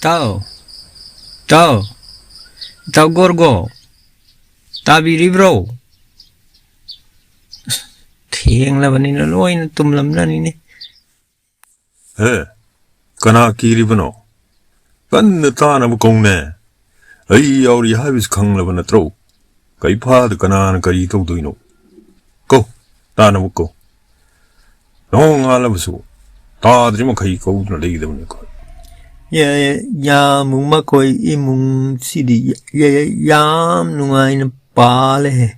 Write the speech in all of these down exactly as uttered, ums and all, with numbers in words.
ꯏꯇꯥꯎ, ꯏꯇꯥꯎ, ꯏꯇꯥꯎ ꯒꯣꯔꯒꯣ, ꯇꯥꯕꯤꯔꯤꯕ꯭ꯔꯣ? ꯑꯁ, ꯊꯦꯡꯂꯕꯅꯤꯅ ꯂꯣꯏꯅ ꯇꯨꯝꯂꯝꯂꯅꯤꯅꯦ꯫ ꯍꯦ, ꯀꯅꯥ ꯀꯤꯔꯤꯕꯅꯣ? ꯀꯟꯅ ꯇꯥꯅꯕ ꯀꯧꯅꯦ꯫ ꯑꯩ ꯌꯥꯎꯔꯤ ꯍꯥꯏꯕꯁꯤ ꯈꯪꯂꯕ ꯅꯠꯇ꯭ꯔꯣ? ꯀꯩꯐꯥꯗ ꯀꯅꯥꯅ ꯀꯔꯤ ꯇꯧꯗꯣꯏꯅꯣ? ꯀꯧ, ꯇꯥꯅꯕ ꯀꯧ꯫ ꯅꯣꯡꯉꯥꯜꯂꯕꯁꯨ ꯇꯥꯗ꯭ꯔꯤ ꯃꯈꯩ ꯀꯧꯗꯨꯅ ꯂꯩꯒꯗꯕꯅꯤ ꯑꯩꯈꯣꯏ꯫ ꯌꯥ-, ꯌꯥꯝ ꯃꯈꯣꯏ ꯏꯃꯨꯡꯁꯤꯗꯤ ꯌꯥ-, ꯌꯥ-, ꯌꯥꯝ ꯅꯨꯡꯉꯥꯏꯅ ꯄꯥꯜꯂꯦꯍꯦ꯫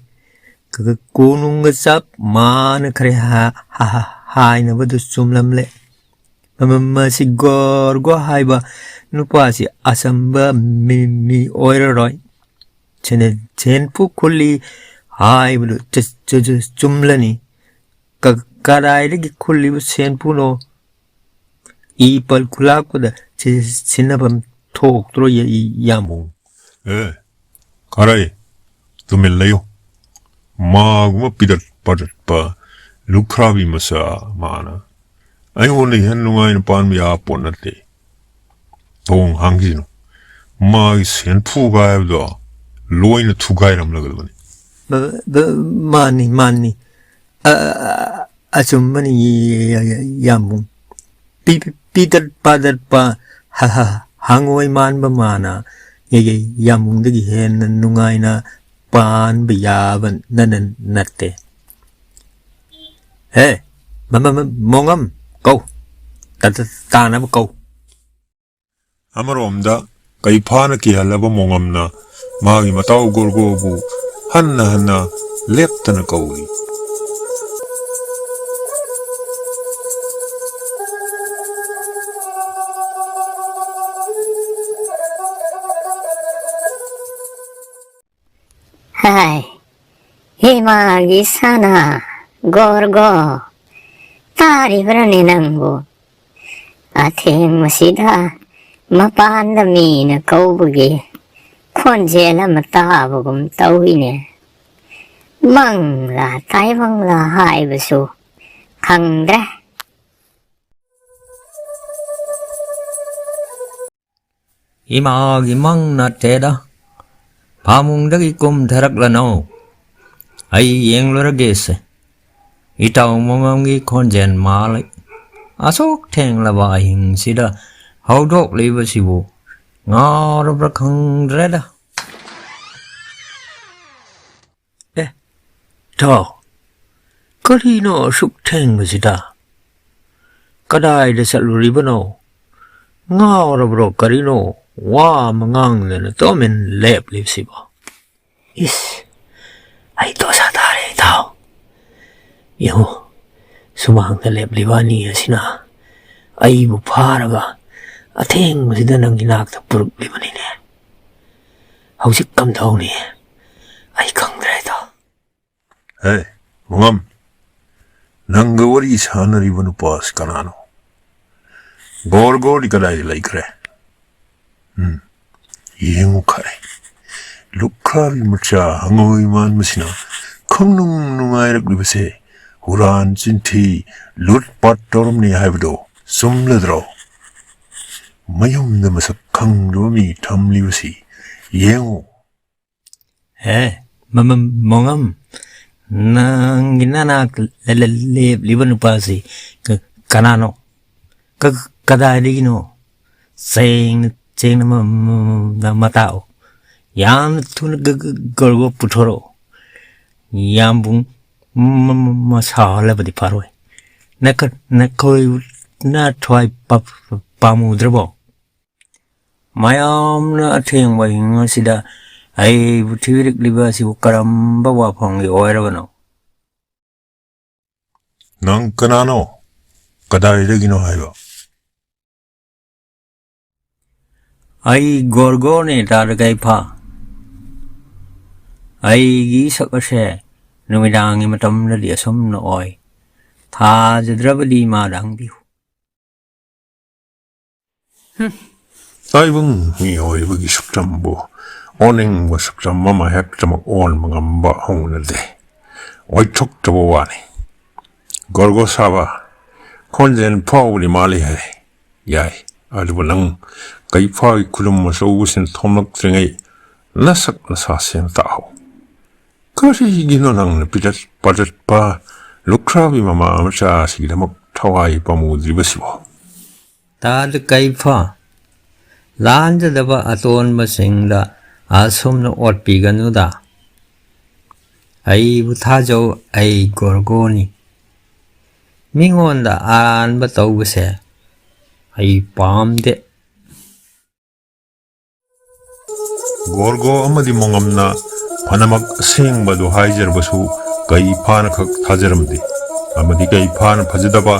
ꯀ-, ꯀ-, ꯀꯣꯅꯨꯡꯒ ꯆꯞ ꯃꯥꯟꯅꯈ꯭ꯔꯦ ꯍꯥ-, ꯍꯥ-, ꯍꯥ-, ꯍꯥꯏꯅꯕꯗꯨ ꯆꯨꯝꯂꯝꯂꯦ꯫ ꯃ-, ꯃ-, ꯃꯁꯤ ꯒꯣꯔꯒꯣ ꯍꯥꯏꯕ ꯅꯨꯄꯥꯁꯤ ꯑꯆꯝꯕ ꯃꯤ, ꯃꯤ ꯑꯣꯏꯔꯔꯣꯏ꯫ ꯁꯦꯟ-, ꯁꯦꯟꯐꯨ ꯈꯨꯜꯂꯤ ꯍꯥꯏꯕꯗꯨ ꯆ-, ꯆ-, ꯆ-, ꯆꯨꯝꯂꯅꯤ꯫ ꯀ-, ꯀꯗꯥꯏꯗꯒꯤ ꯈꯨꯜꯂꯤꯕ ꯁꯦꯟꯐꯨꯅꯣ? ꯏ ꯄꯜ ꯈꯨꯂꯥꯛꯄꯗ ꯁꯤ-, ꯁꯤꯟꯅꯐꯝ ꯊꯣꯛꯇ꯭ꯔꯣ, ꯌ-, ꯌꯥꯝꯕꯨꯡ? ꯑꯦ, ꯈꯔꯥꯏ, ꯇꯨꯃꯤꯟ ꯂꯩꯌꯨ꯫ ꯃꯥꯒꯨꯝꯕ ꯄꯤꯗꯠ ꯄꯥꯗꯠꯄ ꯂꯨꯈ꯭ꯔꯥꯕꯤ ꯃꯆꯥ ꯃꯥꯅ ꯑꯩꯉꯣꯟꯗ ꯍꯦꯟꯅ ꯅꯨꯡꯉꯥꯏꯅ ꯄꯥꯟꯕ ꯌꯥꯕ ꯄꯣꯠ ꯅꯠꯇꯦ꯫ ꯊꯣꯡ ꯍꯥꯡꯈꯤꯁꯤꯅꯨ꯫ ꯃꯥꯒꯤ ꯁꯦꯟꯐꯨꯒ ꯍꯥꯏꯕꯗꯣ ꯂꯣꯏꯅ ꯊꯨꯒꯥꯏꯔꯝꯂꯒꯗꯕꯅꯤ꯫ ꯕ-, ꯕ-, ꯃꯥꯅꯤ, ꯃꯥꯅꯤ꯫ ꯑ-, ꯑ-, ꯑ-, ꯑꯆꯨꯝꯕꯅꯤ, ꯌꯥꯝꯕꯨꯡ꯫ ꯄꯤ-, ꯄꯤ-, ꯄꯤꯗꯠ ꯄꯥꯗꯠꯄ ꯍ-, ꯍ-, ꯍꯪꯉꯣꯏ ꯃꯥꯟꯕ ꯃꯥꯅ ꯌ-, ꯌ-, ꯌꯥꯝꯕꯨꯡꯗꯒꯤ ꯍꯦꯟꯅ ꯅꯨꯡꯉꯥꯏꯅ ꯄꯥꯟꯕ ꯌꯥꯕ ꯅ-, ꯅ-, ꯅꯠꯇꯦ꯫ ꯍꯦ, ꯃ-, ꯃ-, ꯃ-, ꯃꯣꯉꯝ ꯀꯧ꯫ ꯇ-, ꯇ-, ꯇꯥꯅꯕ ꯀꯧ꯫ ꯑꯃꯔꯣꯝꯗ ꯀꯩꯐꯥꯅ ꯀꯤꯍꯜꯂꯕ ꯃꯣꯉꯝꯅ ꯃꯥꯒꯤ ꯃꯇꯥꯎ ꯒꯣꯔꯒꯣꯕꯨ ꯍꯟꯅ ꯍꯟꯅ ꯂꯦꯞꯇꯅ ꯀꯧꯔꯤ꯫ ꯍꯥꯏ, ꯏꯃꯥꯒꯤ ꯁꯅꯥ, ꯒꯣꯔꯒꯣ, ꯇꯥꯔꯤꯕ꯭ꯔꯅꯦ ꯅꯪꯕꯨ? ꯑꯊꯦꯡꯕꯁꯤꯗ ꯃꯄꯥꯟꯗ ꯃꯤꯅ ꯀꯧꯕꯒꯤ ꯈꯣꯟꯖꯦꯜ ꯑꯃ ꯇꯥꯕꯒꯨꯝ ꯇꯧꯏꯅꯦ꯫ ꯃꯪꯂꯥ ꯇꯥꯏꯕꯪꯂꯥ ꯍꯥꯏꯕꯁꯨ ꯈꯪꯗ꯭ꯔꯦ꯫ ꯏꯃꯥꯒꯤ ꯃꯪ ꯅꯠꯇꯦꯗ꯫ ꯐꯃꯨꯡꯗꯒꯤ ꯀꯨꯝꯊꯔꯛꯂꯅꯨ꯫ ꯑꯩ ꯌꯦꯡꯂꯨꯔꯒꯦꯁꯦ꯫ ꯏꯇꯥꯎ ꯃꯣꯉꯝꯒꯤ ꯈꯣꯟꯖꯦꯜ ꯃꯥꯜꯂꯤ꯫ ꯑꯁꯨꯛ ꯊꯦꯡꯂꯕ ꯑꯍꯤꯡꯁꯤꯗ ꯍꯧꯗꯣꯛꯂꯤꯕꯁꯤꯕꯨ ꯉꯥꯎꯔꯕ꯭ꯔꯥ ꯈꯪꯗ꯭ꯔꯦꯗ꯫ ꯑꯦ, ꯏꯇꯥꯎ, ꯀꯔꯤꯅꯣ ꯑꯁꯨꯛ ꯊꯦꯡꯕꯁꯤꯗ? ꯀꯗꯥꯏꯗ ꯆꯠꯂꯨꯔꯤꯕꯅꯣ? ꯉꯥꯎꯔꯕ꯭ꯔꯣ ꯀꯔꯤꯅꯣ? ꯋꯥ ꯑꯃ ꯉꯥꯡꯗꯅ ꯇꯨꯃꯤꯟ ꯂꯦꯞꯂꯤꯕꯁꯤꯕꯣ? ꯏꯁ, ꯑꯩ ꯗꯣꯁꯥ ꯇꯥꯔꯦ, ꯏꯇꯥꯎ꯫ ꯌꯦꯡꯉꯨ, ꯁꯨꯃꯥꯡꯗ ꯂꯦꯞꯂꯤꯕ ꯑꯅꯤ ꯑꯁꯤꯅ ꯑꯩꯕꯨ ꯐꯥꯔꯒ ꯑꯊꯦꯡꯕꯁꯤꯗ ꯅꯪꯒꯤ ꯅꯥꯛꯇ ꯄꯨꯔꯛꯂꯤꯕꯅꯤꯅꯦ꯫ ꯍꯧꯖꯤꯛ ꯀꯝꯗꯧꯅꯤ? ꯑꯩ ꯈꯪꯗ꯭ꯔꯦ, ꯏꯇꯥꯎ꯫ ꯍꯦ, ꯃꯣꯉꯝ, ꯅꯪꯒ ꯋꯥꯔꯤ ꯁꯥꯟꯅꯔꯤꯕ ꯅꯨꯄꯥꯁꯤ ꯀꯅꯥꯅꯣ? ꯒꯣꯔ ꯒꯣꯔꯗꯤ ꯀꯗꯥꯏꯗ ꯂꯩꯈ꯭ꯔꯦ? ꯎꯝ, ꯌꯦꯡꯉꯨ ꯈꯔꯦ꯫ ꯂꯨꯈ꯭ꯔꯥꯕꯤ ꯃꯆꯥ ꯍꯪꯉꯣꯏ ꯃꯥꯟꯕꯁꯤꯅ ꯈꯪꯅꯨꯡ ꯅꯨꯡꯉꯥꯏꯔꯛꯂꯤꯕꯁꯦ ꯍꯨꯔꯥꯟ ꯆꯤꯟꯊꯤ, ꯂꯨꯠ ꯄꯥꯠ ꯇꯧꯔꯝꯅꯤ ꯍꯥꯏꯕꯗꯣ ꯆꯨꯝꯂꯗ꯭ꯔꯣ? ꯃꯌꯨꯝꯗ ꯃꯁꯛ ꯈꯪꯗꯕ ꯃꯤ ꯊꯝꯂꯤꯕꯁꯤ ꯌꯦꯡꯉꯨ꯫ ꯍꯦ, ꯃ-, ꯃ-, ꯃꯣꯉꯝ, ꯅꯪꯒꯤ ꯅꯅꯥꯛ ꯂꯦ-, ꯂꯦ-, ꯂꯦꯞꯂꯤꯕ ꯅꯨꯄꯥꯁꯤ ꯀ-, ꯀꯅꯥꯅꯣ? ꯀ-, ꯀꯗꯥꯏꯗꯒꯤꯅꯣ? ꯁꯦꯡꯅ, ꯁꯦꯡꯅ ꯃ-, ꯃ-, ꯃ-, ꯃ-, ꯃꯇꯥꯛꯎ꯫ ꯌꯥꯝꯅ ꯊꯨꯅ ꯒ-, ꯒ-, ꯒꯣꯔꯒꯣ ꯄꯨꯊꯣꯔꯛꯎ꯫ ꯌꯥꯝꯕꯨꯡ ꯃ-, ꯃ-, ꯃ-, ꯃꯁꯥ ꯍꯜꯂꯕꯗꯤ ꯐꯔꯣꯏ꯫ ꯅꯈ-, ꯅꯈꯣꯏ ꯅꯊ꯭ꯋꯥꯏ ꯄ-, ꯄ-, ꯄꯥꯝꯃꯨꯗ꯭ꯔꯕꯣ? ꯃꯌꯥꯝꯅ ꯑꯊꯦꯡꯕ ꯑꯍꯤꯡ ꯑꯁꯤꯗ ꯑꯩꯕꯨ ꯊꯤꯕꯤꯔꯛꯂꯤꯕ ꯑꯁꯤꯕꯨ ꯀꯔꯝꯕ ꯋꯥꯐꯝꯒꯤ ꯑꯣꯏꯔꯕꯅꯣ? ꯅꯪ ꯀꯅꯥꯅꯣ? ꯀꯗꯥꯏꯗꯒꯤꯅꯣ ꯍꯥꯏꯕ? ꯑꯩ ꯒꯣꯔꯒꯣꯅꯦ, ꯇꯥꯗ ꯀꯩꯐꯥ꯫ ꯑꯩꯒꯤ ꯏꯁꯛ ꯑꯁꯦ ꯅꯨꯃꯤꯗꯥꯡꯒꯤ ꯃꯇꯝꯗꯗꯤ ꯑꯁꯨꯝꯅ ꯑꯣꯏ꯫ ꯊꯥꯖꯗ꯭ꯔꯕꯗꯤ ꯏꯃꯥꯗ ꯍꯪꯕꯤꯌꯨ꯫ ꯍꯨꯝ꯫ ꯇꯥꯏꯕꯪ ꯃꯤꯑꯣꯏꯕꯒꯤ ꯁꯛꯇꯝꯕꯨ ꯑꯣꯟꯅꯤꯡꯕ ꯁꯛꯇꯝ ꯑꯃ ꯍꯦꯛꯇꯃꯛ ꯑꯣꯟꯕ ꯉꯝꯕ ꯍꯧꯅꯗꯦ꯫ ꯑꯣꯏꯊꯣꯛꯇꯕ ꯋꯥꯅꯤ꯫ ꯒꯣꯔꯒꯣ ꯁꯥꯕ, ꯈꯣꯟꯖꯦꯜ ꯐꯥꯎꯕꯗꯤ ꯃꯥꯜꯂꯤ ꯍꯥꯏ꯫ ꯌꯥꯏ꯫ ꯑꯗꯨꯕꯨ ꯅꯪ ꯀꯩꯐꯥꯒꯤ ꯈꯨꯗꯨꯝ ꯑꯆꯧꯕꯁꯤꯅ ꯊꯣꯝꯂꯛꯇ꯭ꯔꯤꯉꯩ ꯅꯁꯛ ꯅꯁꯥ ꯁꯦꯡꯅ ꯇꯥꯛꯍꯧ꯫ ꯀꯔꯤꯒꯤꯅꯣ ꯅꯪꯅ ꯄꯤꯔꯠ ꯄꯥꯔꯠꯄ ꯂꯨꯈ꯭ꯔꯥꯕꯤ ꯃꯃꯥ ꯃꯆꯥꯁꯤꯒꯤꯗꯃꯛ ꯊꯋꯥꯏ ꯄꯥꯝꯃꯨꯗ꯭ꯔꯤꯕꯁꯤꯕꯣ? ꯇꯥꯗ ꯀꯩꯐ, ꯂꯥꯟꯖꯗꯕ ꯑꯇꯣꯟꯕꯁꯤꯡꯗ ꯑꯁꯨꯝꯅ ꯑꯣꯠꯄꯤꯒꯅꯨꯗ꯫ ꯑꯩꯕꯨ ꯊꯥꯖꯧ, ꯑꯩ ꯒꯣꯔꯒꯣꯅꯤ꯫ ꯃꯤꯉꯣꯟꯗ ꯑꯔꯥꯟꯕ ꯇꯧꯕꯁꯦ ꯑꯩ ꯄꯥꯝꯗꯦ꯫ ꯒꯣꯔꯒꯣ ꯑꯃꯗꯤ ꯃꯣꯉꯝꯅ ꯐꯅꯃꯛ ꯑꯁꯦꯡꯕꯗꯨ ꯍꯥꯏꯖꯔꯕꯁꯨ ꯀꯩꯐꯥꯅ ꯈꯛ ꯊꯥꯖꯔꯝꯗꯦ꯫ ꯑꯃꯗꯤ ꯀꯩꯐꯥꯅ ꯐꯖꯗꯕ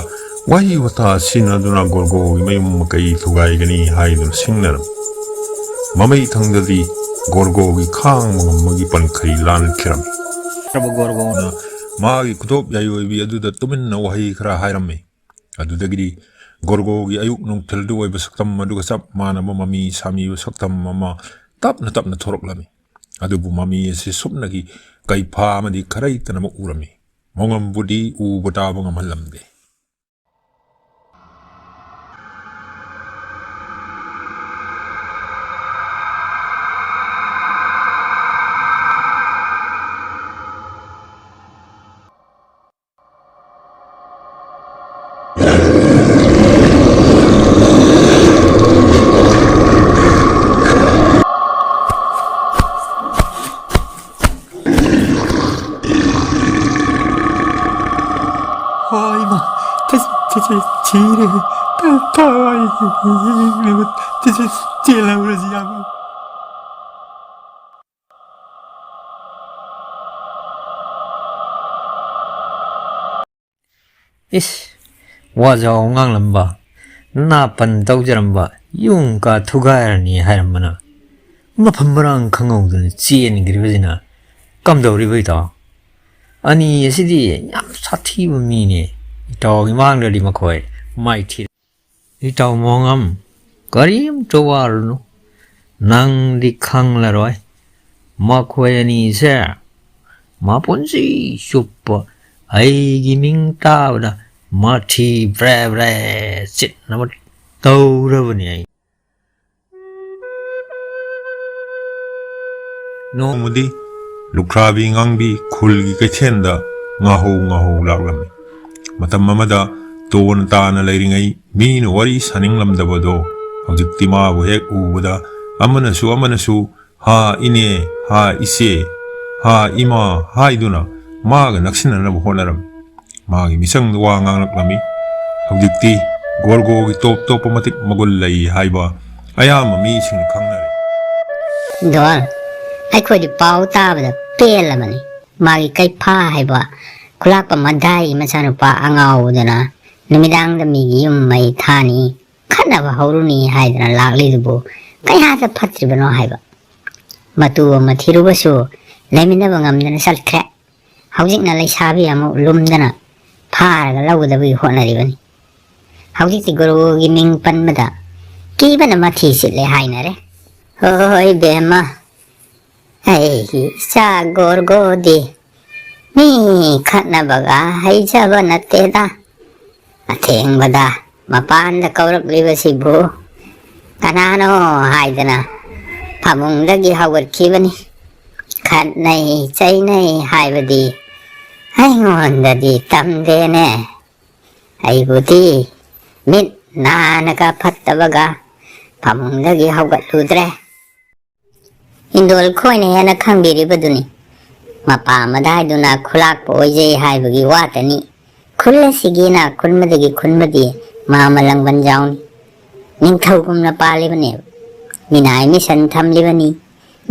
ꯋꯥꯍꯩ ꯋꯥꯇꯥ ꯁꯤꯖꯤꯟꯅꯗꯨꯅ ꯒꯣꯔꯒꯣꯒꯤ ꯃꯌꯨꯝ ꯃꯀꯩ ꯊꯨꯒꯥꯏꯒꯅꯤ ꯍꯥꯏꯗꯨꯅ ꯁꯤꯡꯅꯔꯝꯃꯤ꯫ ꯃꯃꯩ ꯊꯪꯗꯗꯤ ꯒꯣꯔꯒꯣꯒꯤ ꯈꯥꯡꯕ ꯉꯝꯕꯒꯤ ꯄꯟꯈꯩ ꯂꯥꯟꯈꯤꯔꯝꯃꯤ꯫ ꯒꯣꯔꯒꯣꯅ ꯃꯥꯒꯤ ꯈꯨꯗꯣꯞ ꯌꯥꯏꯑꯣꯏꯕꯤ ꯑꯗꯨꯗ ꯇꯨꯃꯤꯟꯅ ꯋꯥꯍꯩ ꯈꯔ ꯍꯥꯏꯔꯝꯃꯤ꯫ ꯑꯗꯨꯗꯒꯤꯗꯤ ꯒꯣꯔꯒꯣꯒꯤ ꯑꯌꯨꯛ ꯅꯨꯡꯊꯤꯜꯗ ꯑꯣꯏꯕ ꯁꯛꯇꯝ ꯑꯗꯨꯒ ꯆꯞ ꯃꯥꯟꯅꯕ ꯃꯃꯤ ꯁꯥꯃꯤꯕ ꯁꯛꯇꯝ ꯑꯃ ꯇꯞꯅ ꯇꯞꯅ ꯊꯣꯔꯛꯂꯝꯃꯤ꯫ ꯑꯗꯨꯕꯨ ꯃꯃꯤ ꯑꯁꯤ ꯁꯨꯞꯅꯒꯤ ꯀꯩꯐꯥ ꯑꯃꯗꯤ ꯈꯔꯩꯇꯅꯃꯛ ꯎꯔꯝꯃꯤ꯫ ꯃꯣꯉꯝꯕꯨꯗꯤ ꯎꯕ ꯇꯥꯕ ꯉꯝꯍꯜꯂꯝꯗꯦ꯫ ꯍꯣꯏ, ꯏꯃꯥ, ꯆꯦ-, ꯆꯦ-, ꯆꯦ-, ꯁꯤꯔꯦ꯫ ꯊ-, ꯊꯋꯥꯏ ꯍꯤꯡꯂꯤꯕ ꯆꯦ-, ꯆꯦ-, ꯆꯦꯜꯍꯧꯔꯁꯤ, ꯏꯌꯥꯝꯕ꯫ ꯏꯁ, ꯋꯥꯖꯥꯎ ꯉꯥꯡꯂꯝꯕ, ꯅꯥꯄꯟ ꯇꯧꯖꯔꯝꯕ, ꯌꯨꯝ ꯀꯥ ꯊꯨꯒꯥꯏꯔꯅꯤ ꯍꯥꯏꯔꯝꯕꯅ, ꯃꯐꯝ ꯃꯔꯥꯡ ꯈꯪꯍꯧꯗꯅ ꯆꯦꯟꯈ꯭ꯔꯤꯕꯁꯤꯅ ꯀꯝꯗꯧꯔꯤꯕ ꯏꯇꯥꯎ? ꯑꯅꯤ ꯑꯁꯤꯗꯤ ꯌꯥꯝ ꯁꯥꯊꯤꯕ ꯃꯤꯅꯦ꯫ ꯏꯇꯥꯎꯒꯤ ꯃꯥꯡꯗꯗꯤ ꯃꯈꯣꯏ ꯃꯥꯏꯊꯤ-, ꯏꯇꯥꯎ ꯃꯣꯉꯝ, ꯀꯔꯤꯝꯇ ꯋꯥꯔꯨꯅꯨ꯫ ꯅꯪꯗꯤ ꯈꯪꯂꯔꯣꯏ꯫ ꯃꯈꯣꯏ ꯑꯅꯤꯁꯦ ꯃꯄꯨꯟꯁꯤ ꯆꯨꯞꯄ ꯑꯩꯒꯤ ꯃꯤꯡ ꯇꯥꯕꯗ ꯃꯊꯤ ꯕ꯭ꯔꯦ ꯕ꯭ꯔꯦ ꯆꯤꯠꯅꯕ ꯇꯧꯔꯕꯅꯤ ꯑꯩ꯫ ꯅꯣꯡꯃꯗꯤ ꯂꯨꯈ꯭ꯔꯥꯕꯤ ꯉꯥꯡꯕꯤ ꯈꯨꯜꯒꯤ ꯀꯩꯊꯦꯜꯗ ꯉꯥꯍꯧ ꯉꯥꯍꯧ ꯂꯥꯛꯂꯝꯃꯤ꯫ ꯃꯇꯝ ꯑꯃꯗ ꯇꯣꯟ ꯇꯥꯅ ꯂꯩꯔꯤꯉꯩ ꯃꯤꯅ ꯋꯥꯔꯤ ꯁꯥꯅꯤꯡꯂꯝꯗꯕꯗꯣ ꯍꯧꯖꯤꯛꯇꯤ ꯃꯥꯕꯨ ꯍꯦꯛ ꯎꯕꯗ ꯑꯃꯅꯁꯨ ꯑꯃꯅꯁꯨ "ꯍꯥ ꯏꯅꯦ, ꯍꯥ ꯏꯆꯦ, ꯍꯥ ꯏꯃꯥ" ꯍꯥꯏꯗꯨꯅ ꯃꯥꯒ ꯅꯛꯁꯤꯟꯅꯅꯕ ꯍꯣꯠꯅꯔꯝꯃꯤ꯫ ꯃꯥꯒꯤ ꯃꯤꯆꯪꯗ ꯋꯥ ꯉꯥꯡꯂꯛꯂꯝꯃꯤ꯫ ꯍꯧꯖꯤꯛꯇꯤ ꯒꯣꯔꯒꯣꯒꯤ ꯇꯣꯞ ꯇꯣꯞꯄ ꯃꯇꯤꯛ ꯃꯒꯨꯟ ꯂꯩ ꯍꯥꯏꯕ ꯑꯌꯥꯝꯕ ꯃꯤꯁꯤꯡꯅ ꯈꯪꯅꯔꯦ꯫ ꯗꯣꯜ, ꯑꯩꯈꯣꯏꯗꯤ ꯄꯥꯎ ꯇꯥꯕꯗ ꯄꯦꯜꯂꯕꯅꯤ꯫ ꯃꯥꯒꯤ ꯀꯩꯐꯥ ꯍꯥꯏꯕ ꯈꯨꯂꯥꯛꯄ ꯃꯗꯥꯏꯒꯤ ꯃꯆꯥꯅꯨꯄꯥ ꯑꯉꯥꯎꯕꯗꯨꯅ ꯅꯨꯃꯤꯗꯥꯡꯗ ꯃꯤꯒꯤ ꯌꯨꯝ ꯃꯩ ꯊꯥꯅꯤ, ꯈꯠꯅꯕ ꯍꯧꯔꯨꯅꯤ ꯍꯥꯏꯗꯅ ꯂꯥꯛꯂꯤꯗꯨꯕꯨ ꯀꯌꯥꯗ ꯐꯠꯇ꯭ꯔꯤꯕꯅꯣ ꯍꯥꯏꯕ꯫ ꯃꯇꯨ ꯑꯃ ꯊꯤꯔꯨꯕꯁꯨ ꯂꯩꯃꯤꯟꯅꯕ ꯉꯝꯗꯅ ꯆꯠꯈ꯭ꯔꯦ꯫ ꯍꯧꯖꯤꯛꯅ ꯂꯩꯁꯥꯕꯤ ꯑꯃꯨꯛ ꯂꯨꯝꯗꯅ ꯐꯥꯔꯒ ꯂꯧꯒꯗꯕꯒꯤ ꯍꯣꯠꯅꯔꯤꯕꯅꯤ꯫ ꯍꯧꯖꯤꯛꯇꯤ ꯒꯨꯔꯨꯒꯤ ꯃꯤꯡ ꯄꯟꯕꯗ ꯀꯤꯕꯅ ꯃꯊꯤ ꯆꯤꯠꯂꯦ ꯍꯥꯏꯅꯔꯦ꯫ ꯍꯣꯏ ꯕꯦꯝꯃ, ꯑꯩꯒꯤ ꯏꯆꯥ ꯒꯣꯔꯒꯣꯗꯤ ꯃꯤ ꯈꯠꯅꯕꯒ ꯍꯩꯖꯕ ꯅꯠꯇꯦꯗ꯫ ꯑꯊꯦꯡꯕꯗ ꯃꯄꯥꯟꯗ ꯀꯧꯔꯛꯂꯤꯕꯁꯤꯕꯨ ꯀꯅꯥꯅꯣ ꯍꯥꯏꯗꯅ ꯐꯃꯨꯡꯗꯒꯤ ꯍꯧꯒꯠꯈꯤꯕꯅꯤ꯫ ꯈꯠꯅꯩ ꯆꯩꯅꯩ ꯍꯥꯏꯕꯗꯤ ꯑꯩꯉꯣꯟꯗꯗꯤ ꯇꯝꯗꯦꯅꯦ꯫ ꯑꯩꯕꯨꯗꯤ ꯃꯤꯠ ꯅꯥꯅꯒ ꯐꯠꯇꯕꯒ ꯐꯃꯨꯡꯗꯒꯤ ꯍꯧꯒꯠꯂꯨꯗ꯭ꯔꯦ꯫ ꯏꯟꯗꯣꯜ ꯈꯣꯏꯅ ꯍꯦꯟꯅ ꯈꯪꯕꯤꯔꯤꯕꯗꯨꯅꯤ꯫ ꯃꯄꯥ ꯃꯗꯥꯏꯗꯨꯅ ꯈꯨꯂꯥꯛꯄ ꯑꯣꯏꯖꯩ ꯍꯥꯏꯕꯒꯤ ꯋꯥꯇꯅꯤ꯫ ꯈꯨꯜ ꯑꯁꯤꯒꯤ ꯏꯅꯥꯛ ꯈꯨꯟꯕꯗꯒꯤ ꯈꯨꯟꯕꯗꯤ ꯃꯥ ꯃꯂꯪꯕꯟ ꯖꯥꯎꯅꯤ꯫ ꯅꯤꯡꯊꯧꯒꯨꯝꯅ ꯄꯥꯜꯂꯤꯕꯅꯦꯕ꯫ ꯃꯤꯅꯥꯏ ꯃꯤꯁꯟ ꯊꯝꯂꯤꯕꯅꯤ꯫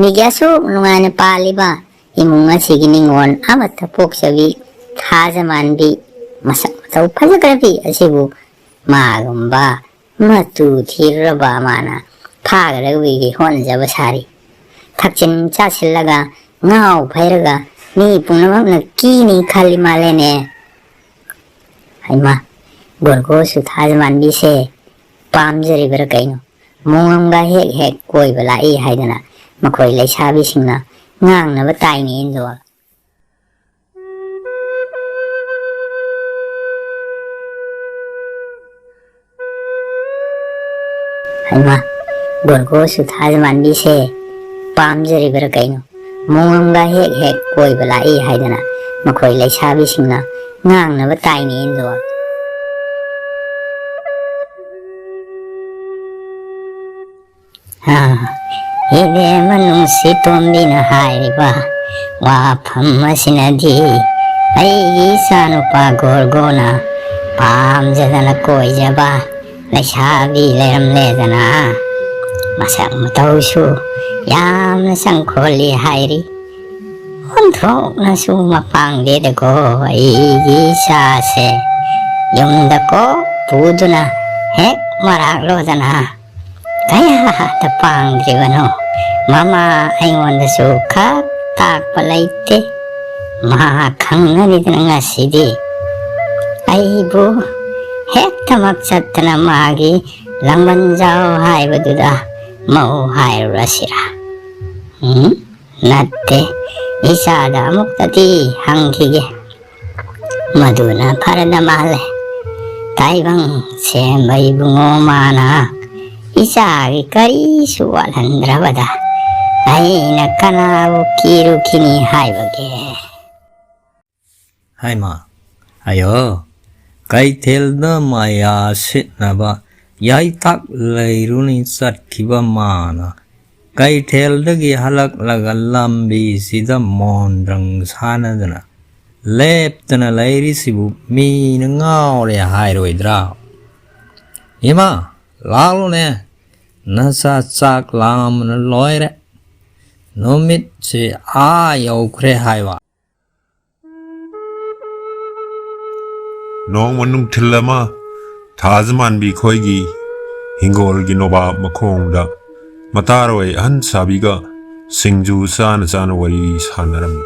ꯃꯤꯒꯤ ꯑꯁꯨꯛ ꯅꯨꯡꯉꯥꯏꯅ ꯄꯥꯜꯂꯤꯕ ꯏꯃꯨꯡ ꯑꯁꯤꯒꯤ ꯅꯤꯉꯣꯜ ꯑꯃꯠꯇ ꯄꯣꯛꯆꯕꯤ ꯊꯥꯖ ꯃꯥꯟꯕꯤ ꯃꯁꯛ ꯃꯇꯧ ꯐꯖꯈ꯭ꯔꯕꯤ ꯑꯁꯤꯕꯨ ꯃꯥꯒꯨꯝꯕ ꯃꯇꯨ ꯊꯤꯔꯨꯔꯕ ꯃꯥꯅ ꯐꯥꯒꯗꯕꯒꯤ ꯍꯣꯠꯅꯖꯕ ꯁꯥꯔꯤ꯫ ꯊꯛꯆꯤꯟ ꯆꯥꯁꯤꯜꯂꯒ ꯉꯥꯎ ꯐꯩꯔꯒ ꯃꯤ ꯄꯨꯝꯅꯃꯛꯅ ꯀꯤꯅꯤ ꯈꯜꯂꯤ ꯃꯥꯜꯂꯦꯅꯦ꯫ ꯍꯩꯃꯥ, ꯒꯣꯔꯒꯣꯁꯨ ꯊꯥꯖ ꯃꯥꯟꯕꯤꯁꯦ ꯄꯥꯝꯖꯔꯤꯕ꯭ꯔꯥ ꯀꯩꯅꯣ? ꯃꯣꯡꯉꯝꯒ ꯍꯦꯛ ꯍꯦꯛ ꯀꯣꯏꯕ ꯂꯥꯛꯏ ꯍꯥꯏꯗꯅ ꯃꯈꯣꯏ ꯂꯩꯁꯥꯕꯤꯁꯤꯡꯅ ꯉꯥꯡꯅꯕ ꯇꯥꯏꯅꯦ ꯏꯟꯗꯣꯜ꯫ ꯑꯃ, ꯒꯣꯔꯒꯣꯁꯨ ꯊꯥꯖ ꯃꯥꯟꯕꯤꯁꯦ ꯄꯥꯝꯖꯔꯤꯕꯔꯥ ꯀꯩꯅꯣ? ꯃꯣꯉꯝꯒ ꯍꯦꯛ ꯍꯦꯛ ꯀꯣꯏꯕ ꯂꯥꯛꯏ ꯍꯥꯏꯗꯅ ꯃꯈꯣꯏ ꯂꯩꯁꯥꯕꯤꯁꯤꯡꯅ ꯉꯥꯡꯅꯕ ꯇꯥꯏꯅꯦ ꯏꯟꯗꯣ꯫ ꯑꯥ, ꯏꯕꯦꯝꯃ ꯅꯨꯡꯁꯤ ꯇꯣꯝꯕꯤꯅ ꯍꯥꯏꯔꯤꯕ ꯋꯥꯐꯝ ꯑꯁꯤꯅꯗꯤ ꯑꯩꯒꯤ ꯏꯆꯥꯅꯨꯄꯥ ꯒꯣꯔꯒꯣꯅ ꯄꯥꯝꯖꯗꯅ ꯀꯣꯏꯖꯕ ꯂꯩꯁꯥꯕꯤ ꯂꯩꯔꯝꯂꯦꯗꯅ꯫ ꯃꯁꯛ ꯃꯇꯧꯁꯨ ꯌꯥꯝꯅ ꯆꯪꯈꯣꯜꯂꯤ ꯍꯥꯏꯔꯤ꯫ ꯑꯣꯟꯊꯣꯛꯅꯁꯨ ꯃꯄꯥꯡꯗꯦꯗꯀꯣ ꯑꯩꯒꯤ ꯏꯆꯥꯁꯦ꯫ ꯌꯨꯝꯗ ꯀꯣꯛ ꯄꯨꯗꯨꯅ ꯍꯦꯛ ꯃꯔꯥꯛꯂꯣꯗꯅ꯫ ꯀꯌꯥꯗ ꯄꯥꯡꯗ꯭ꯔꯤꯕꯅꯣ꯫ ꯃꯃꯥ ꯑꯩꯉꯣꯟꯗꯁꯨ ꯈꯛ ꯇꯥꯛꯄ ꯂꯩꯇꯦ꯫ ꯃꯥ ꯈꯪꯅꯔꯤꯗꯅ ꯉꯁꯤꯗꯤ꯫ ꯑꯩꯕꯨ ꯍꯦꯛꯇꯃꯛ ꯆꯠꯇꯅ ꯃꯥꯒꯤ ꯂꯥꯡꯕꯟ ꯖꯥꯎ ꯍꯥꯏꯕꯗꯨꯗ ꯃꯧ ꯍꯥꯏꯔꯨꯔꯁꯤꯔꯥ? ꯎꯝ? ꯅꯠꯇꯦ꯫ ꯏꯆꯥꯗ ꯑꯃꯨꯛꯇꯗꯤ ꯍꯪꯈꯤꯒꯦ꯫ ꯃꯗꯨꯅ ꯐꯔꯗ ꯃꯥꯜꯂꯦ꯫ ꯇꯥꯏꯕꯪ ꯁꯦꯝꯕ ꯏꯕꯨꯡꯉꯣ ꯃꯥꯅ ꯏꯆꯥꯒꯤ ꯀꯔꯤꯁꯨ ꯋꯥꯠꯍꯟꯗ꯭ꯔꯕꯗ ꯑꯩꯅ ꯀꯅꯥꯕꯨ ꯀꯤꯔꯨꯈꯤꯅꯤ ꯍꯥꯏꯕꯒꯦ? ꯍꯥꯏꯃ, ꯑꯌꯣ, ꯀꯩꯊꯦꯜꯗ ꯃꯌꯥ ꯁꯤꯠꯅꯕ ꯌꯥꯏꯇꯥꯛ ꯂꯩꯔꯨꯅꯤ ꯆꯠꯈꯤꯕ ꯃꯥꯅ ꯀꯩꯊꯦꯜꯗꯒꯤ ꯍꯜꯂꯛꯂꯒ ꯂꯝꯕꯤꯁꯤꯗ ꯃꯣꯟꯗ꯭ꯔꯪ ꯁꯥꯟꯅꯗꯅ ꯂꯦꯞꯇꯅ ꯂꯩꯔꯤꯁꯤꯕꯨ ꯃꯤꯅ ꯉꯥꯎꯔꯦ ꯍꯥꯏꯔꯣꯏꯗ꯭ꯔꯥ? ꯏꯃꯥ, ꯂꯥꯛꯂꯣꯅꯦ, ꯅꯆꯥ ꯆꯥꯛ ꯂꯥꯝꯕꯅ ꯂꯣꯏꯔꯦ, ꯅꯨꯃꯤꯠꯁꯦ ꯑꯥ ꯌꯧꯈ꯭ꯔꯦ ꯍꯥꯏꯕ꯫ ꯅꯣꯡꯃ ꯅꯨꯡꯊꯤꯜ ꯑꯃ ꯊꯥꯖ ꯃꯥꯟꯕꯤ ꯈꯣꯏꯒꯤ ꯍꯤꯡꯒꯣꯜꯒꯤ ꯅꯣꯕꯥꯞ ꯃꯈꯣꯡꯗ ꯃꯇꯥꯔꯣꯏ ꯑꯍꯟ ꯁꯥꯕꯤꯒ ꯁꯤꯡꯖꯨ ꯆꯥꯅ ꯆꯥꯅ ꯋꯥꯔꯤ ꯁꯥꯟꯅꯔꯝꯃꯤ꯫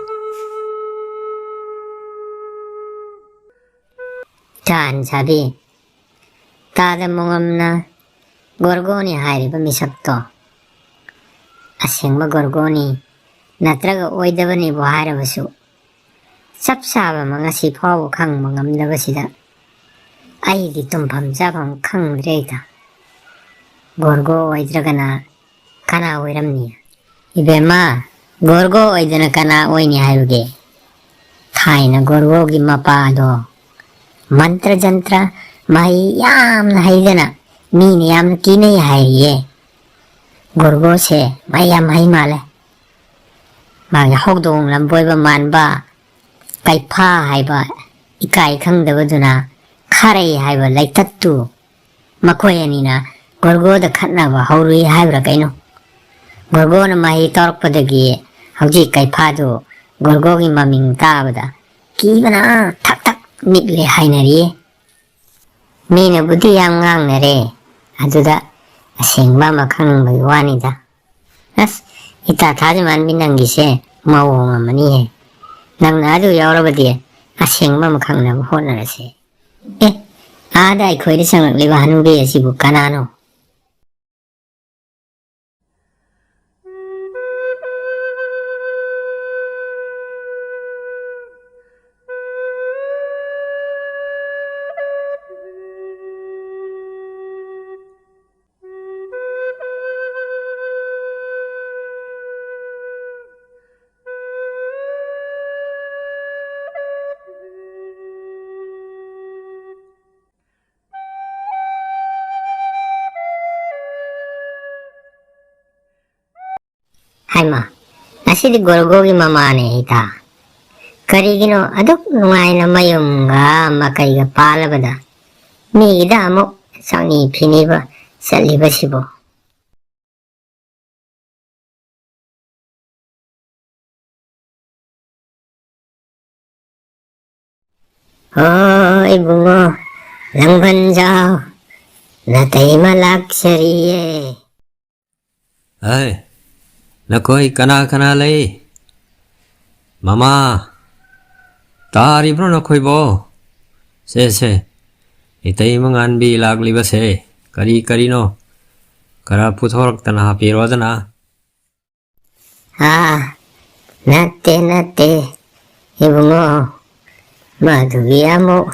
ꯇꯥꯟ ꯁꯥꯕꯤ, ꯇꯥꯗ ꯃꯣꯉꯝꯅ ꯒꯣꯔꯒꯣꯅꯤ ꯍꯥꯏꯔꯤꯕ ꯃꯤꯁꯛꯇꯣ ꯑꯁꯦꯡꯕ ꯒꯣꯔꯒꯣꯅꯤ ꯅꯠꯇ꯭ꯔꯒ ꯑꯣꯏꯗꯕꯅꯤꯕꯨ ꯍꯥꯏꯔꯕꯁꯨ, ꯆꯞ ꯆꯥꯕ ꯑꯃ ꯉꯁꯤ ꯐꯥꯎꯕ ꯈꯪꯕ ꯉꯝꯗꯕꯁꯤꯗ ꯑꯩꯗꯤ ꯇꯨꯝꯐꯝ ꯆꯥꯐꯝ ꯈꯪꯗ꯭ꯔꯦꯗ꯫ ꯒꯣꯔꯒꯣ ꯑꯣꯏꯗ꯭ꯔꯒꯅ ꯀꯅꯥ ꯑꯣꯏꯔꯝꯅꯤ? ꯏꯕꯦꯝꯃ, ꯒꯣꯔꯒꯣ ꯑꯣꯏꯗꯅ ꯀꯅꯥ ꯑꯣꯏꯅꯤ ꯍꯥꯏꯕꯒꯦ? ꯊꯥꯏꯅ ꯒꯣꯔꯒꯣꯒꯤ ꯃꯄꯥꯗꯣ ꯃꯟꯇ꯭ꯔ ꯖꯟꯇ꯭ꯔ ꯃꯍꯩ ꯌꯥꯝꯅ ꯍꯩꯗꯅ ꯃꯤꯅ ꯌꯥꯝꯅ ꯀꯤꯅꯩ ꯍꯥꯏꯔꯤꯌꯦ꯫ ꯒꯣꯔꯒꯣꯁꯦ ꯃꯍꯩ ꯌꯥꯝ ꯍꯩ ꯃꯥꯜꯂꯦ꯫ ꯃꯥꯒꯤ ꯍꯧꯗꯣꯡ ꯂꯝꯕꯣꯏꯕ ꯃꯥꯟꯕ ꯀꯩꯐꯥ ꯍꯥꯏꯕ ꯏꯀꯥꯏ ꯈꯪꯗꯕꯗꯨꯅ ꯈꯥꯔꯩ ꯍꯥꯏꯕ ꯂꯩꯇꯠꯇꯨ ꯃꯈꯣꯏ ꯑꯅꯤꯅ ꯒꯣꯔꯒꯣꯗ ꯈꯠꯅꯕ ꯍꯧꯔꯨꯏ ꯍꯥꯏꯕ꯭ꯔꯥ ꯀꯩꯅꯣ? ꯒꯣꯔꯒꯣꯅ ꯃꯍꯩ ꯇꯧꯔꯛꯄꯗꯒꯤ ꯍꯧꯖꯤꯛ ꯀꯩꯐꯥꯗꯨ ꯒꯣꯔꯒꯣꯒꯤ ꯃꯃꯤꯡ ꯇꯥꯕꯗ ꯀꯤꯕꯅ ꯊꯛ ꯊꯛ ꯅꯤꯛꯂꯦ ꯍꯥꯏꯅꯔꯤꯌꯦ꯫ ꯃꯤꯅꯕꯨꯗꯤ ꯌꯥꯝ ꯉꯥꯡꯅꯔꯦ, ꯑꯗꯨꯗ ꯑꯁꯦꯡꯕ ꯑꯃ ꯈꯪꯅꯤꯡꯕꯒꯤ ꯋꯥꯅꯤꯗ꯫ ꯑꯁ, ꯏꯇꯥ ꯊꯥꯖꯃꯥꯟꯕꯤ, ꯅꯪꯒꯤꯁꯦ ꯃꯑꯣꯡ ꯑꯃꯅꯤꯍꯦ꯫ ꯅꯪꯅ ꯑꯗꯨ ꯌꯥꯎꯔꯕꯗꯤ ꯑꯁꯦꯡꯕ ꯑꯃ ꯈꯪꯅꯕ ꯍꯣꯠꯅꯔꯁꯦ꯫ ꯑꯦ, ꯑꯥꯗ ꯑꯩꯈꯣꯏꯗ ꯆꯪꯂꯛꯂꯤꯕ ꯍꯅꯨꯕꯤ ꯑꯁꯤꯕꯨ ꯀꯅꯥꯅꯣ? ꯍꯥꯏꯃ, ꯉꯁꯤꯗꯤ ꯒꯣꯔꯒꯣꯒꯤ ꯃꯃꯥꯅꯦ ꯏꯇꯥ꯫ ꯀꯔꯤꯒꯤꯅꯣ ꯑꯗꯨꯛ ꯅꯨꯡꯉꯥꯏꯅ ꯃꯌꯨꯝꯒ ꯃꯀꯩꯒ ꯄꯥꯜꯂꯕꯗ ꯃꯤꯒꯤꯗ ꯑꯃꯨꯛ ꯆꯪꯅꯤ ꯐꯤꯅꯤꯕ ꯆꯠꯂꯤꯕꯁꯤꯕꯣ? ꯑꯣ ꯏꯕꯨꯡꯉꯣ, ꯂꯪꯐꯝꯖꯥꯎ, ꯅꯇꯩꯃ ꯂꯥꯛꯆꯔꯤꯌꯦ꯫ ꯑꯦ, ꯅꯈꯣꯏ ꯀꯅꯥ ꯀꯅꯥ ꯂꯩ? ꯃꯃꯥ, ꯇꯥꯔꯤꯕ꯭ꯔꯣ ꯅꯈꯣꯏꯕꯣ? ꯁꯦ, ꯁꯦ, ꯏꯇꯩꯃ ꯉꯥꯟꯕꯤ ꯂꯥꯛꯂꯤꯕꯁꯦ ꯀꯔꯤ ꯀꯔꯤꯅꯣ ꯈꯔ ꯄꯨꯊꯣꯔꯛꯇꯅ ꯍꯥꯞꯄꯤꯔꯣꯗꯅ꯫ ꯑꯥ, ꯅꯠꯇꯦ, ꯅꯠꯇꯦ, ꯏꯕꯨꯡꯉꯣ, ꯃꯗꯨꯒꯤ ꯑꯃꯨꯛ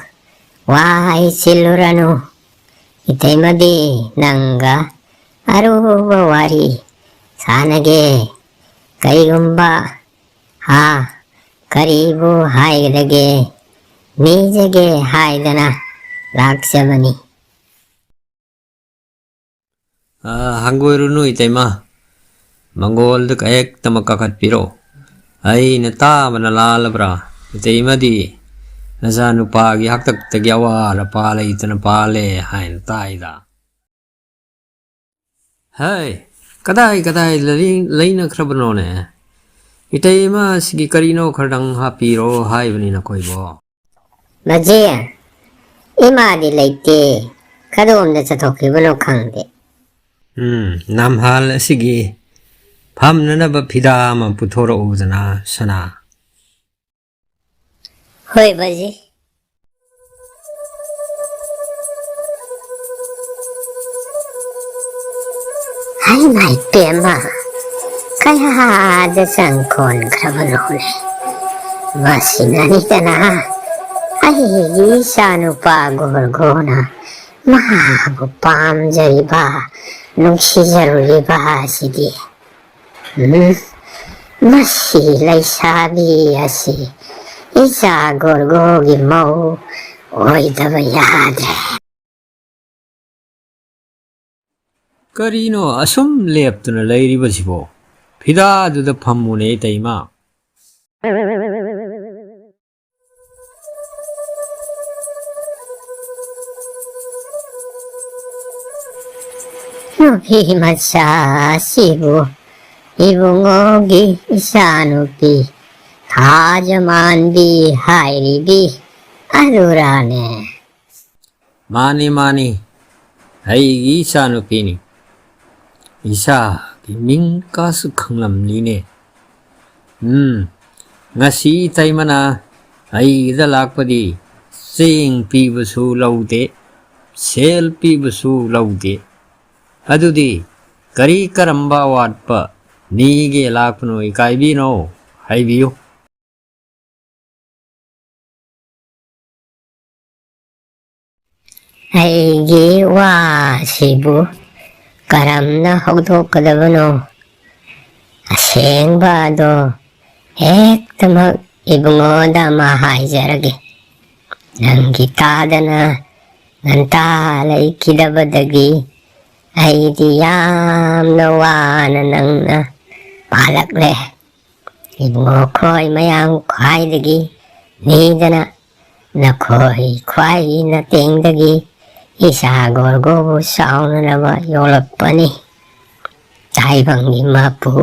ꯋꯥ ꯍꯥꯏꯁꯤꯜꯂꯨꯔꯅꯨ꯫ ꯏꯇꯩꯃꯗꯤ ꯅꯪꯒ ꯑꯔꯨꯕ ꯋꯥꯔꯤ ꯁꯥꯟꯅꯒꯦ꯫ ꯀꯔꯤꯒꯨꯝꯕ, ꯍꯥ, ꯀꯔꯤꯕꯨ ꯍꯥꯏꯒꯗꯒꯦ? ꯅꯤꯖꯒꯦ ꯍꯥꯏꯗꯅ ꯂꯥꯛꯆꯕꯅꯤ꯫ ꯑ, ꯍꯪꯒꯣꯏꯔꯨꯅꯨ ꯏꯇꯩꯃ꯫ ꯃꯪꯒꯣꯜꯗꯨ ꯍꯦꯛꯇꯃꯛ ꯀꯥꯈꯠꯄꯤꯔꯣ꯫ ꯑꯩꯅ ꯇꯥꯕꯅ ꯂꯥꯜꯂꯕ꯭ꯔꯥ? ꯏꯇꯩꯃꯗꯤ ꯅꯆꯥꯅꯨꯄꯥꯒꯤ ꯍꯥꯛꯇꯛꯇꯒꯤ ꯑꯋꯥꯠ ꯑꯄꯥ ꯂꯩꯇꯅ ꯄꯥꯜꯂꯦ ꯍꯥꯏꯅ ꯇꯥꯏꯗ꯫ ꯍꯩ, ꯀꯗꯥꯏ ꯀꯗꯥꯏ ꯂꯩ-, ꯂꯩꯅꯈ꯭ꯔꯕꯅꯣꯅꯦ? ꯏꯇꯩꯃ ꯑꯁꯤꯒꯤ ꯀꯔꯤꯅꯣ ꯈꯔꯗꯪ ꯍꯥꯞꯄꯤꯔꯣ ꯍꯥꯏꯕꯅꯤ ꯅꯈꯣꯏꯕꯣ꯫ ꯃꯖꯦ, ꯏꯃꯥꯗꯤ ꯂꯩꯇꯦ꯫ ꯀꯗꯣꯝꯗ ꯆꯠꯊꯣꯛꯈꯤꯕꯅꯣ ꯈꯪꯗꯦ꯫ ꯎꯝ, ꯅꯝꯍꯥꯜ ꯑꯁꯤꯒꯤ ꯐꯝꯅꯅꯕ ꯐꯤꯗꯥ ꯑꯃ ꯄꯨꯊꯣꯔꯛꯎꯗꯅ, ꯁꯅꯥ꯫ ꯍꯣꯏ, ꯕꯖꯤ꯫ ꯍꯩ ꯃꯥꯏ ꯄꯦꯝꯃ, ꯀꯌꯥꯗ ꯆꯪꯈꯣꯟꯈ꯭ꯔꯕꯅꯣꯅꯦ? ꯃꯁꯤꯅꯅꯤꯗꯅ ꯑꯩꯒꯤ ꯏꯆꯥꯅꯨꯄꯥ ꯒꯣꯔꯒꯣꯅ ꯃꯍꯥꯛꯄꯨ ꯄꯥꯝꯖꯔꯤꯕ, ꯅꯨꯡꯁꯤꯖꯔꯨꯔꯤꯕ ꯑꯁꯤꯗꯤ꯫ ꯎꯝ, ꯃꯁꯤ ꯂꯩꯁꯥꯕꯤ ꯑꯁꯤ ꯏꯆꯥ ꯒꯣꯔꯒꯣꯒꯤ ꯃꯧ ꯑꯣꯏꯗꯕ ꯌꯥꯗ꯭ꯔꯦ꯫ ꯀꯔꯤꯅꯣ ꯑꯁꯨꯝ ꯂꯦꯞꯇꯨꯅ ꯂꯩꯔꯤꯕꯁꯤꯕꯣ? ꯐꯤꯗꯥꯗꯨꯗ ꯐꯝꯃꯨꯅꯦ, ꯏꯇꯩꯃ꯫ ꯅꯨꯄꯤ ꯃꯆꯥꯁꯤꯕꯨ ꯏꯕꯨꯡꯉꯣꯒꯤ ꯏꯆꯥꯅꯨꯄꯤ ꯊꯥꯖꯃꯥꯟꯕꯤ ꯍꯥꯏꯔꯤꯕꯤ ꯑꯗꯨꯔꯥꯅꯦ? ꯃꯥꯅꯤ, ꯃꯥꯅꯤ, ꯑꯩꯒꯤ ꯏꯆꯥꯅꯨꯄꯤꯅꯤ꯫ ꯏꯆꯥꯒꯤ ꯃꯤꯡ ꯀꯥꯁꯨ ꯈꯪꯂꯝꯂꯤꯅꯦ꯫ ꯎꯝ, ꯉꯁꯤ ꯏꯇꯩꯃꯅ ꯑꯩꯒꯤꯗ ꯂꯥꯛꯄꯗꯤ ꯆꯦꯡ ꯄꯤꯕꯁꯨ ꯂꯧꯗꯦ, ꯁꯦꯜ ꯄꯤꯕꯁꯨ ꯂꯧꯗꯦ꯫ ꯑꯗꯨꯗꯤ ꯀꯔꯤ ꯀꯔꯝꯕ ꯑꯋꯥꯠꯄ ꯅꯤꯒꯦ ꯂꯥꯛꯄꯅꯣ ꯏꯀꯥꯏꯕꯤꯅꯣ? ꯍꯥꯏꯕꯤꯌꯨ꯫ ꯑꯩꯒꯤ ꯋꯥꯁꯤꯕꯨ ꯀꯔꯝꯅ ꯍꯧꯗꯣꯛꯀꯗꯕꯅꯣ? ꯑꯁꯦꯡꯕ ꯑꯗꯣ ꯍꯦꯛꯇꯃꯛ ꯏꯕꯨꯡꯉꯣꯗ ꯑꯃ ꯍꯥꯏꯖꯔꯒꯦ꯫ ꯅꯪꯒꯤ ꯇꯥꯗꯅ ꯉꯟꯇꯥ ꯂꯩꯈꯤꯗꯕꯗꯒꯤ ꯑꯩꯗꯤ ꯌꯥꯝꯅ ꯋꯥꯅ ꯅꯪꯅ ꯄꯥꯜꯂꯛꯂꯦ꯫ ꯏꯕꯨꯡꯉꯣ ꯈꯣꯏ ꯃꯌꯥꯝ ꯈ꯭ꯋꯥꯏꯗꯒꯤ ꯅꯤꯗꯅ ꯅꯈꯣꯏ ꯈ꯭ꯋꯥꯏꯒꯤ ꯅꯇꯦꯡꯗꯒꯤ ꯏꯆꯥ ꯒꯣꯔꯒꯣꯕꯨ ꯆꯥꯎꯅꯅꯕ ꯌꯣꯛꯂꯛꯄꯅꯤ꯫ ꯇꯥꯏꯕꯪꯒꯤ ꯃꯄꯨ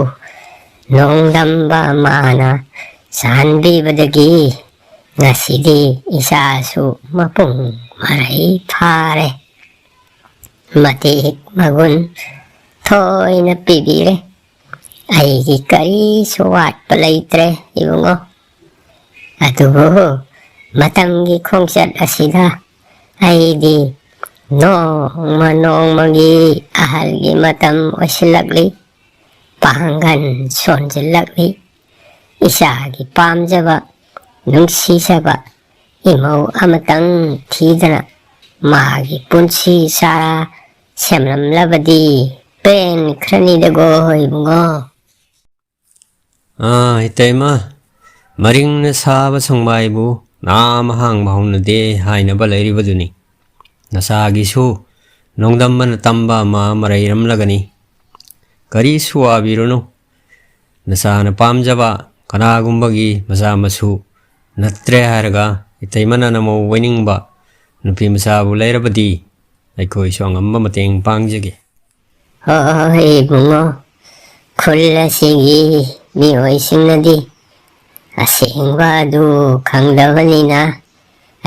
ꯅꯣꯡꯗꯝꯕ ꯃꯥꯅ ꯆꯥꯟꯕꯤꯕꯗꯒꯤ ꯉꯁꯤꯗꯤ ꯏꯆꯥꯁꯨ ꯃꯄꯨꯡ ꯃꯔꯩ ꯐꯥꯔꯦ꯫ ꯃꯇꯤꯛ ꯃꯒꯨꯟ ꯊꯣꯏꯅ ꯄꯤꯕꯤꯔꯦ꯫ ꯑꯩꯒꯤ ꯀꯔꯤꯁꯨ ꯋꯥꯠꯄ ꯂꯩꯇ꯭ꯔꯦ ꯏꯕꯨꯡꯉꯣ꯫ ꯑꯗꯨꯕꯨ ꯃꯇꯝꯒꯤ ꯈꯣꯡꯆꯠ ꯑꯁꯤꯗ ꯑꯩꯗꯤ ꯅꯣꯡꯃ ꯅꯣꯡꯃꯒꯤ ꯑꯍꯜꯒꯤ ꯃꯇꯝ ꯑꯣꯏꯁꯤꯜꯂꯛꯂꯤ꯫ ꯄꯥꯡꯒꯜ ꯁꯣꯟꯖꯤꯜꯂꯛꯂꯤ꯫ ꯏꯆꯥꯒꯤ ꯄꯥꯝꯖꯕ, ꯅꯨꯡꯁꯤꯖꯕ ꯏꯃꯧ ꯑꯃꯇꯪ ꯊꯤꯗꯅ ꯃꯥꯒꯤ ꯄꯨꯟꯁꯤ ꯆꯥꯔꯥ ꯁꯦꯝꯂꯝꯂꯕꯗꯤ ꯄꯦꯟꯈ꯭ꯔꯅꯤꯗꯒꯣ ꯏꯕꯨꯡꯉꯣ꯫ ꯑꯥ, ꯏꯇꯩꯃ, ꯃꯔꯤꯡꯅ ꯁꯥꯕ ꯁꯪꯕꯥꯏꯕꯨ ꯅꯥꯝ ꯍꯥꯡꯕ ꯍꯧꯅꯗꯦ ꯍꯥꯏꯅꯕ ꯂꯩꯔꯤꯕꯗꯨꯅꯤ꯫ ꯅꯆꯥꯒꯤꯁꯨ ꯅꯣꯡꯗꯝꯕꯅ ꯇꯝꯕ ꯑꯃ ꯃꯔꯩꯔꯝꯂꯒꯅꯤ꯫ ꯀꯔꯤꯁꯨ ꯋꯥꯕꯤꯔꯨꯅꯨ꯫ ꯅꯆꯥꯅ ꯄꯥꯝꯖꯕ ꯀꯅꯥꯒꯨꯝꯕꯒꯤ ꯃꯆꯥ ꯃꯁꯨ ꯅꯠꯇ꯭ꯔꯦ ꯍꯥꯏꯔꯒ ꯏꯇꯩꯃꯅ ꯅꯃꯧ ꯑꯣꯏꯅꯤꯡꯕ ꯅꯨꯄꯤ ꯃꯆꯥꯕꯨ ꯂꯩꯔꯕꯗꯤ ꯑꯩꯈꯣꯏꯁꯨ ꯑꯉꯝꯕ ꯃꯇꯦꯡ ꯄꯥꯡꯖꯒꯦ꯫ ꯍꯣꯏ ꯏꯕꯨꯡꯉꯣ, ꯈꯨꯜ ꯑꯁꯤꯒꯤ ꯃꯤꯑꯣꯏꯁꯤꯡꯅꯗꯤ ꯑꯁꯦꯡꯕ ꯑꯗꯨ ꯈꯪꯗꯕꯅꯤꯅ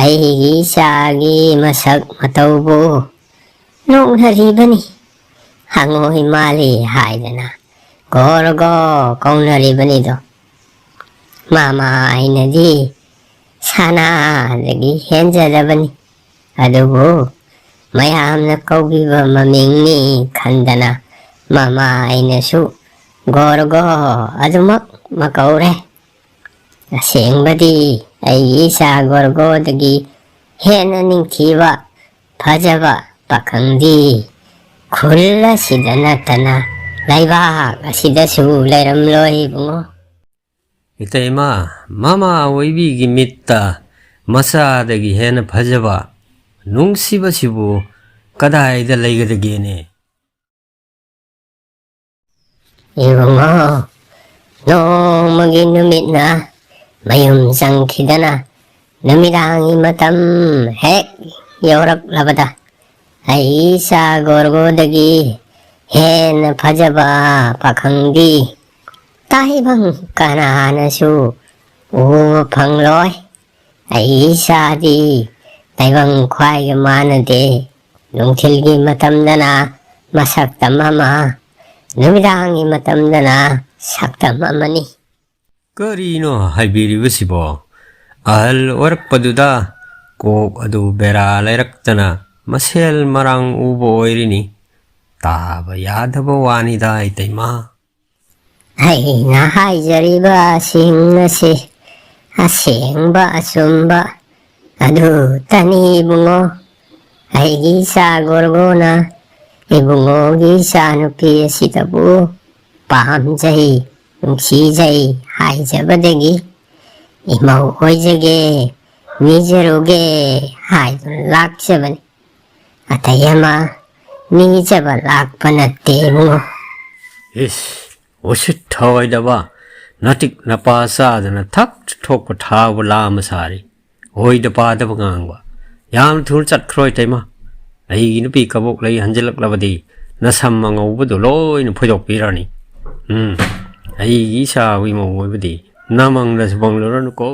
ꯑꯩꯒꯤ ꯏꯆꯥꯒꯤ ꯃꯁꯛ ꯃꯇꯧꯕꯨ ꯅꯣꯛꯅꯔꯤꯕꯅꯤ꯫ ꯍꯪꯉꯣꯏ ꯃꯥꯜꯂꯤ ꯍꯥꯏꯗꯅ ꯒꯣꯔ ꯒꯣ ꯀꯧꯅꯔꯤꯕꯅꯤꯗꯣ꯫ ꯃꯃꯥ ꯑꯩꯅꯗꯤ ꯁꯅꯥꯗꯒꯤ ꯍꯦꯟꯖꯗꯕꯅꯤ꯫ ꯑꯗꯨꯕꯨ ꯃꯌꯥꯝꯅ ꯀꯧꯕꯤꯕ ꯃꯃꯤꯡꯅꯤ ꯈꯟꯗꯅ ꯃꯃꯥ ꯑꯩꯅꯁꯨ ꯒꯣꯔ ꯒꯣ ꯑꯗꯨꯃꯛ ꯃꯀꯧꯔꯦ꯫ ꯑꯁꯦꯡꯕꯗꯤ ꯑꯩꯒꯤ ꯏꯆꯥ ꯒꯣꯔꯒꯣꯗꯒꯤ ꯍꯦꯟꯅ ꯅꯤꯡꯊꯤꯕ, ꯐꯖꯕ ꯄꯥꯈꯪꯗꯤ ꯈꯨꯜ ꯑꯁꯤꯗ ꯅꯠꯇꯅ ꯂꯩꯕꯥꯛ ꯑꯁꯤꯗꯁꯨ ꯂꯩꯔꯝꯂꯣꯏ ꯏꯕꯨꯡꯉꯣ꯫ ꯏꯇꯩꯃ, ꯃꯃꯥ ꯑꯣꯏꯕꯤꯒꯤ ꯃꯤꯠꯇ ꯃꯆꯥꯗꯒꯤ ꯍꯦꯟꯅ ꯐꯖꯕ, ꯅꯨꯡꯁꯤꯕꯁꯤꯕꯨ ꯀꯗꯥꯏꯗ ꯂꯩꯒꯗꯒꯦꯅꯦ? ꯏꯕꯨꯡꯉꯣ, ꯅꯣꯡꯃꯒꯤ ꯅꯨꯃꯤꯠꯅ ꯃꯌꯨꯝ ꯆꯪꯈꯤꯗꯅ ꯅꯨꯃꯤꯗꯥꯡꯒꯤ ꯃꯇꯝ ꯍꯦꯛ ꯌꯧꯔꯛꯂꯕꯗ ꯑꯩ ꯏꯆꯥ ꯒꯣꯔꯒꯣꯗꯒꯤ ꯍꯦꯟꯅ ꯐꯖꯕ ꯄꯥꯈꯪꯗꯤ ꯇꯥꯏꯕꯪ ꯀꯅꯥꯅꯁꯨ ꯎꯕ ꯐꯪꯂꯣꯏ꯫ ꯑꯩ ꯏꯆꯥꯗꯤ ꯇꯥꯏꯕꯪ ꯈ꯭ꯋꯥꯏꯒ ꯃꯥꯟꯅꯗꯦ꯫ ꯅꯨꯡꯊꯤꯜꯒꯤ ꯃꯇꯝꯗꯅ ꯃꯁꯛꯇꯝ ꯑꯃ, ꯅꯨꯃꯤꯗꯥꯡꯒꯤ ꯃꯇꯝꯗꯅ ꯁꯛꯇꯝ ꯑꯃꯅꯤ꯫ ꯀꯔꯤꯅꯣ ꯍꯥꯏꯕꯤꯔꯤꯕꯁꯤꯕꯣ? ꯑꯍꯜ ꯑꯣꯏꯔꯛꯄꯗꯨꯗ ꯀꯣꯛ ꯑꯗꯨ ꯕꯦꯔꯥ ꯂꯩꯔꯛꯇꯅ ꯃꯁꯦꯜ ꯃꯔꯥꯡ ꯎꯕ ꯑꯣꯏꯔꯤꯅꯤ꯫ ꯇꯥꯕ ꯌꯥꯗꯕ ꯋꯥꯅꯤꯗ, ꯏꯇꯩꯃ꯫ ꯑꯩꯅ ꯍꯥꯏꯖꯔꯤꯕꯁꯤꯡ ꯑꯁꯤ ꯑꯁꯦꯡꯕ ꯑꯆꯨꯝꯕ ꯑꯗꯨꯇꯅꯤ ꯏꯕꯨꯡꯉꯣ꯫ ꯑꯩꯒꯤ ꯏꯆꯥ ꯒꯣꯔꯒꯣꯅ ꯏꯕꯨꯡꯉꯣꯒꯤ ꯏꯆꯥꯅꯨꯄꯤ ꯑꯁꯤꯗꯕꯨ ꯄꯥꯝꯖꯩ, ꯅꯨꯡꯁꯤꯖꯩ ꯍꯥꯏꯖꯕꯗꯒꯤ ꯏꯃꯧ ꯑꯣꯏꯖꯒꯦ, ꯅꯤꯖꯔꯨꯒꯦ ꯍꯥꯏꯗꯨꯅ ꯂꯥꯛꯆꯕꯅꯤ꯫ ꯑꯇꯩ ꯑꯃ ꯅꯤꯖꯕ ꯂꯥꯛꯄ ꯅꯠꯇꯦ ꯏꯕꯨꯡꯉꯣ꯫ ꯏꯁ, ꯎꯁꯤꯠ ꯊꯑꯣꯏꯗꯕ, ꯅꯇꯤꯛ ꯅꯄꯥ ꯆꯥꯗꯅ ꯊꯛ ꯊꯣꯛꯄ ꯊꯥꯕ ꯂꯥꯝꯕ ꯁꯥꯔꯤ꯫ ꯑꯣꯏꯗ ꯄꯥꯗꯕ ꯉꯥꯡꯕ꯫ ꯌꯥꯝ ꯊꯨꯅ ꯆꯠꯈ꯭ꯔꯣ ꯏꯇꯩꯃ꯫ ꯑꯩꯒꯤ ꯅꯨꯄꯤ ꯀꯕꯣꯛ ꯂꯩ ꯍꯟꯖꯤꯜꯂꯛꯂꯕꯗꯤ ꯅꯁꯝ ꯑꯉꯧꯕꯗꯨ ꯂꯣꯏꯅ ꯐꯣꯏꯗꯣꯛꯄꯤꯔꯅꯤ꯫ ꯎꯝ, ꯑꯩꯒꯤ ꯏꯆꯥꯒꯤ ꯃꯧ ꯑꯣꯏꯕꯗꯤ ꯅꯃꯪꯗꯁꯨ ꯄꯪꯂꯨꯔꯅꯨꯀꯣ꯫